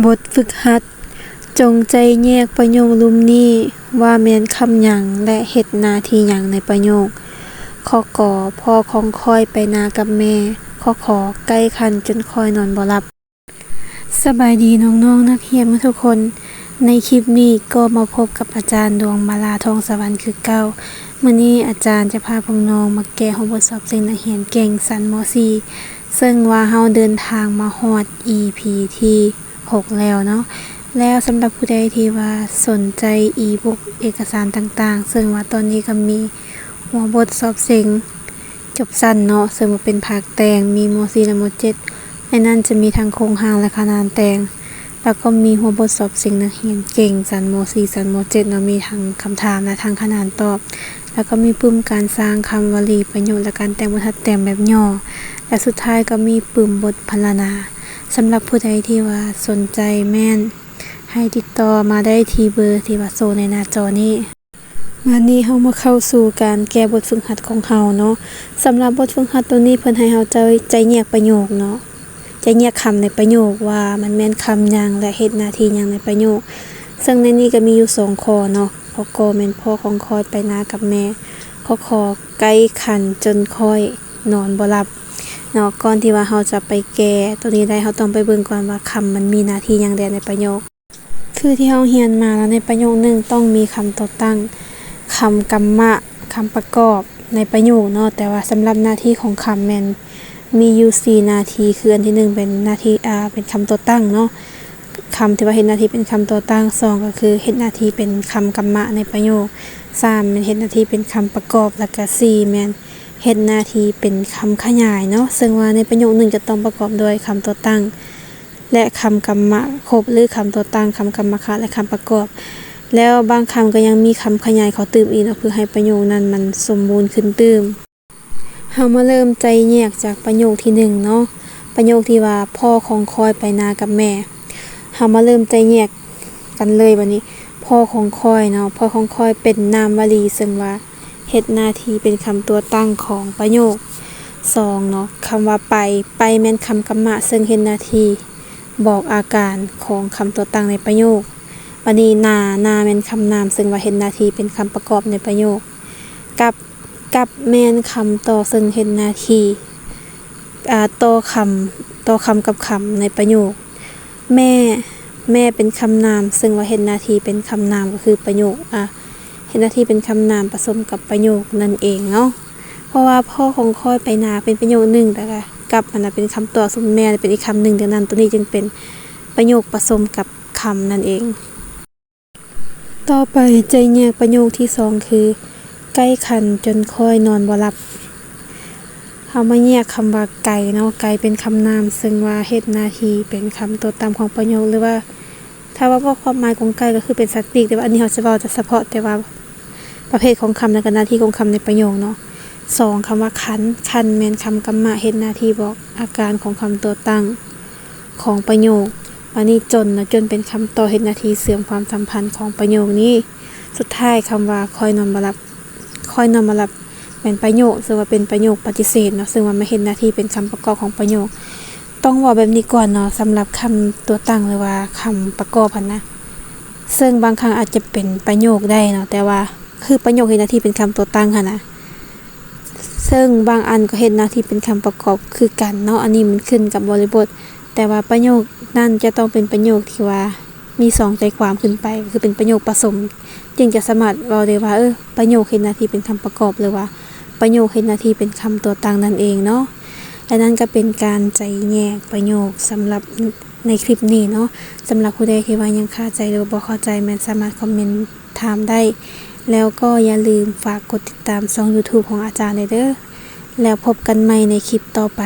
ບົດຝຶກຫັດ, ຈົ່ງໃຈແຍກປະໂຫຍກລຸ່ມນີ້ວ່າແມ່ນຄຳຫຍັງ ແລະ ເຮັດໜ້າທີ່ຫຍັງໃນປະໂຫຍກ. ຂໍ້ ກ, ພໍ່ຂອງຂ້ອຍໄປນາກັບແມ່. ຂໍ້ ຂ, ໄກ່ຂັນຈົນຂ້ອຍນອນບໍ່ຫຼັບ. ສະບາຍດີນ້ອງໆນັກຮຽນໝົດທຸກຄົນ. ໃນຄລິບນີ້ກໍມາພົບກັບອາຈານ ດວງມາລາ ທອງສະຫວັນ ຄືເກົ່າ. ມື້ນີ້ອາຈານຈະພາພວກນ້ອງມາແກະຫົວບົດສອບເສັງນັກຮຽນເກັ່ງຊັ້ນ ມໍສີ່ ເຊິ່ງວ່າເຮົາເດີນທາງມາຮອດອີພີທີຫົກແລ້ວເນາະ. ແລ້ວສຳລັບຜູ້ໃດທີ່ວ່າສົນໃຈອີບຸກເອກະສານຕ່າງໆ ເຊິ່ງວ່າຕອນນີ້ກໍມີຫົວບົດສອບເສັງຈົບຊັ້ນເນາະ ເຊິ່ງວ່າເປັນພາກແຕ່ງ ມີ ມໍສີ່ ແລະ ມໍເຈັດ ໃນນັ້ນຈະມີທັງໂຄງຮ່າງ ແລະ ຂະໜານແຕ່ງ ແລ້ວກໍມີຫົວບົດສອບເສັງນັກຮຽນເກັ່ງຊັ້ນ ມໍສີ່ ຊັ້ນ ມໍເຈັດເນາະ ມີທັງຄຳຖາມ ແລະ ທັງຂະໜານຕອບ ແລ້ວກໍມີປຶ້ມການສ້າງຄຳວະລີປະໂຫຍກ ແລະ ການແຕ່ງບັນທັດແຕ້ມແບບຫຍໍ້ ແລະ ສຸດທ້າຍກໍມີປຶ້ມບົດພັນລະນາ. ສຳລັບຜູ້ໃດທີ່ວ່າສົນໃຈແມ່ນໃຫ້ຕິດຕໍ່ມາໄດ້ທີ່ເບີທີ່ວ່າໂຊໃນໜ້າຈໍນີ້. ບາດນີ້ເຮົາມາເຂົ້າສູ່ການແກ້ບົດຝຶກຫັດຂອງເຮົາເນາະ. ສຳລັບບົດຝຶກຫັດໂຕນີ້ເພິ່ນໃຫ້ເຮົາໃຈ ໃຈແຍກປະໂຫຍກເນາະ. ຈະແຍກຄຳໃນປະໂຫຍກວ່າມັນແມ່ນຄຳຫຍັງ ແລະ ເຮັດໜ້າທີ່ຫຍັງໃນປະໂຫຍກ. ເຊິ່ງໃນນີ້ກໍມີຢູ່ສອງຂໍ້ເນາະ. ຂໍ້ ກ ແມ່ນພໍ່ຂອງຂ້ອຍໄປນາກັບແມ່. ຂໍ້ ຂ ໄກ່ຂັນຈົນຂ້ອຍນອນບໍ່ຫຼັບເນາະ. ກ່ອນທີ່ວ່າເຮົາຈະໄປແກ້ໂຕນີ້ໄດ້ ເຮົາຕ້ອງໄປເບິ່ງກ່ອນວ່າຄຳມັນມີໜ້າທີ່ຫຍັງແດ່ໃນປະໂຫຍກ. ຄືທີ່ເຮົາຮຽນມາແລ້ວ ໃນປະໂຫຍກໜຶ່ງຕ້ອງມີຄຳຕົວຕັ້ງ, ຄຳກຳມະ, ຄຳປະກອບໃນປະໂຫຍກເນາະ. ແຕ່ວ່າສຳລັບໜ້າທີ່ຂອງຄຳແມ່ນມີຢູ່ສີ່ໜ້າທີ່ ຄືອັນທີໜຶ່ງເປັນໜ້າທີ່ ອາ ເປັນຄຳຕົວຕັ້ງເນາະ, ຄຳທີ່ວ່າເຮັດໜ້າທີ່ເປັນຄຳຕົວຕັ້ງ. ສອງ ກໍຄືເຮັດໜ້າທີ່ເປັນຄຳກຳມະໃນປະໂຫຍກ. ສາມ ແມ່ນເຮັດໜ້າທີ່ເປັນຄຳປະກອບ. ແລ້ວກໍສີ່ ແມ່ນເຮັດໜ້າທີ່ເປັນຄຳຂະຫຍາຍເນາະ. ເຊິ່ງວ່າໃນປະໂຫຍກໜຶ່ງຈະຕ້ອງປະກອບດ້ວຍຄຳຕົວຕັ້ງ ແລະ ຄຳກຳມະຄົບ ຫຼື ຄຳຕົວຕັ້ງ, ຄຳກຳມະຄະ ແລະ ຄຳປະກອບ. ແລ້ວບາງຄຳກໍຍັງມີຄຳຂະຫຍາຍເຂົ້າຕື່ມອີກເນາະ ເພື່ອໃຫ້ປະໂຫຍກນັ້ນມັນສົມບູນຂຶ້ນຕື່ມ. ເຮົາມາເລີ່ມໄຈແຍກຈາກປະໂຫຍກທີໜຶ່ງເນາະ, ປະໂຫຍກທີ່ວ່າ ພໍ່ຂອງຂ້ອຍໄປນາກັບແມ່. ເຮົາມາເລີ່ມໄຈແຍກກັນເລີຍບາດນີ້. ພໍ່ຂອງຂ້ອຍເນາະ, ພໍ່ຂອງຂ້ອຍເປັນນາມວະລີ ເຊິ່ງວ່າ ເຮັດໜ້າທີ່ເປັນຄຳຕົວຕັ້ງຂອງປະໂຫຍກ. ສອງເນາະ, ຄຳວ່າໄປ, ໄປແມ່ນຄຳກຳມະ ເຊິ່ງເຮັດໜ້າທີ່ບອກອາການຂອງຄຳຕົວຕັ້ງໃນປະໂຫຍກ. ບາດນີ້ນາ, ນາແມ່ນຄຳນາມ ເຊິ່ງວ່າເຮັດໜ້າທີ່ເປັນຄຳປະກອບໃນປະໂຫຍກ. ກັບ, ກັບແມ່ນຄຳຕໍ່ ເຊິ່ງເຮັດໜ້າທີ່ ອາ ຕໍ່ຄຳ, ຕໍ່ຄຳກັບຄຳໃນປະໂຫຍກ. ແມ່, ແມ່ເປັນຄຳນາມ ເຊິ່ງວ່າເຮັດໜ້າທີ່ເປັນຄຳນາມ ກໍຄືປະໂຫຍກ ອາ ເຮັດໜ້າທີ່ເປັນຄຳນາມປະສົມກັບປະໂຫຍກນັ້ນເອງເນາະ. ເພາະວ່າພໍ່ຂອງຂ້ອຍໄປນາເປັນປະໂຫຍກໜຶ່ງ ແລ້ວກະກັບຫັ້ນນະເປັນຄຳຕອບ ສ່ວນແມ່ເປັນອີກຄຳໜຶ່ງ ດັ່ງນັ້ນ ໂຕນີ້ຈຶ່ງເປັນປະໂຫຍກປະສົມກັບຄຳນັ້ນເອງ. ຕໍ່ໄປ ຈະແຍກປະໂຫຍກທີສອງ ຄື ໄກ່ຂັນຈົນຂ້ອຍນອນບໍ່ຫຼັບ. ເຮົາມາແຍກຄຳວ່າໄກ່ເນາະ, ໄກ່ເປັນຄຳນາມ ເຊິ່ງວ່າເຮັດໜ້າທີ່ເປັນຄຳຕົວຕັ້ງຂອງປະໂຫຍກ ຫຼືວ່າ ຖ້າວ່າເວົ້າຄວາມໝາຍຂອງໄກ່ກໍຄືເປັນສັດປີກ, ແຕ່ວ່າອັນນີ້ເຮົາຈະເວົ້າຈະສະເພາະແຕ່ວ່າປະເພດຂອງຄຳ ແລະ ກໍໜ້າທີ່ຂອງຄຳໃນປະໂຫຍກເນາະ. ສອງ ຄຳວ່າຂັນ, ຂັນແມ່ນຄຳກຳມະ ເຮັດໜ້າທີ່ບອກອາການຂອງຄຳຕົວຕັ້ງຂອງປະໂຫຍກ. ບາດນີ້ຈົນເນາະ, ຈົນເປັນຄຳຕໍ່ ເຮັດໜ້າທີ່ເຊື່ອມຄວາມສຳພັນຂອງປະໂຫຍກນີ້. ສຸດທ້າຍ ຄຳວ່າຂ້ອຍນອນບໍ່ຫຼັບ, ຂ້ອຍນອນບໍ່ຫຼັບ ແມ່ນປະໂຫຍກ ເຊິ່ງວ່າເປັນປະໂຫຍກປະຕິເສດເນາະ, ເຊິ່ງວ່າມາເຮັດໜ້າທີ່ເປັນຄຳປະກອບຂອງປະໂຫຍກ. ຕ້ອງເວົ້າແບບນີ້ກ່ອນເນາະ, ສຳລັບຄຳຕົວຕັ້ງ ຫຼືວ່າຄຳປະກອບຫັ້ນນະ, ເຊິ່ງບາງຄັ້ງອາດຈະເປັນປະໂຫຍກໄດ້ເນາະ, ແຕ່ວ່າ ຄືປະໂຫຍກເຮັດໜ້າທີ່ເປັນຄຳຕົວຕັ້ງຫັ້ນນະ, ເຊິ່ງບາງອັນກໍເຮັດໜ້າທີ່ເປັນຄຳປະກອບຄືກັນເນາະ, ອັນນີ້ມັນຂຶ້ນກັບບໍລິບົດ. ແຕ່ວ່າປະໂຫຍກນັ້ນຈະຕ້ອງເປັນປະໂຫຍກທີ່ວ່າມີສອງໃຈຄວາມຂຶ້ນໄປ, ຄືເປັນປະໂຫຍກປະສົມ, ຈຶ່ງຈະສາມາດເວົ້າໄດ້ວ່າ ເອີ ປະໂຫຍກເຮັດໜ້າທີ່ເປັນຄຳປະກອບ ຫຼືວ່າປະໂຫຍກເຮັດໜ້າທີ່ເປັນຄຳຕົວຕັ້ງນັ້ນເອງເນາະ. ແລະ ນັ້ນກໍເປັນການໄຈແຍກປະໂຫຍກສຳລັບໃນຄລິບນີ້ເນາະ. ສຳລັບຜູ້ໃດທີ່ວ່າຍັງຄາໃຈ ຫຼືວ່າບໍ່ເຂົ້າໃຈ ແມ່ນສາມາດຄອມເມັນຖາມໄດ້. ແລ້ວກໍຢ່າລືມຝາກກົດຕິດຕາມຊ່ອງ YouTube ຂອງອາຈານແດ່ເດີ. ແລ້ວພົບກັນໃໝ່ໃນຄລິບຕໍ່ໄປ.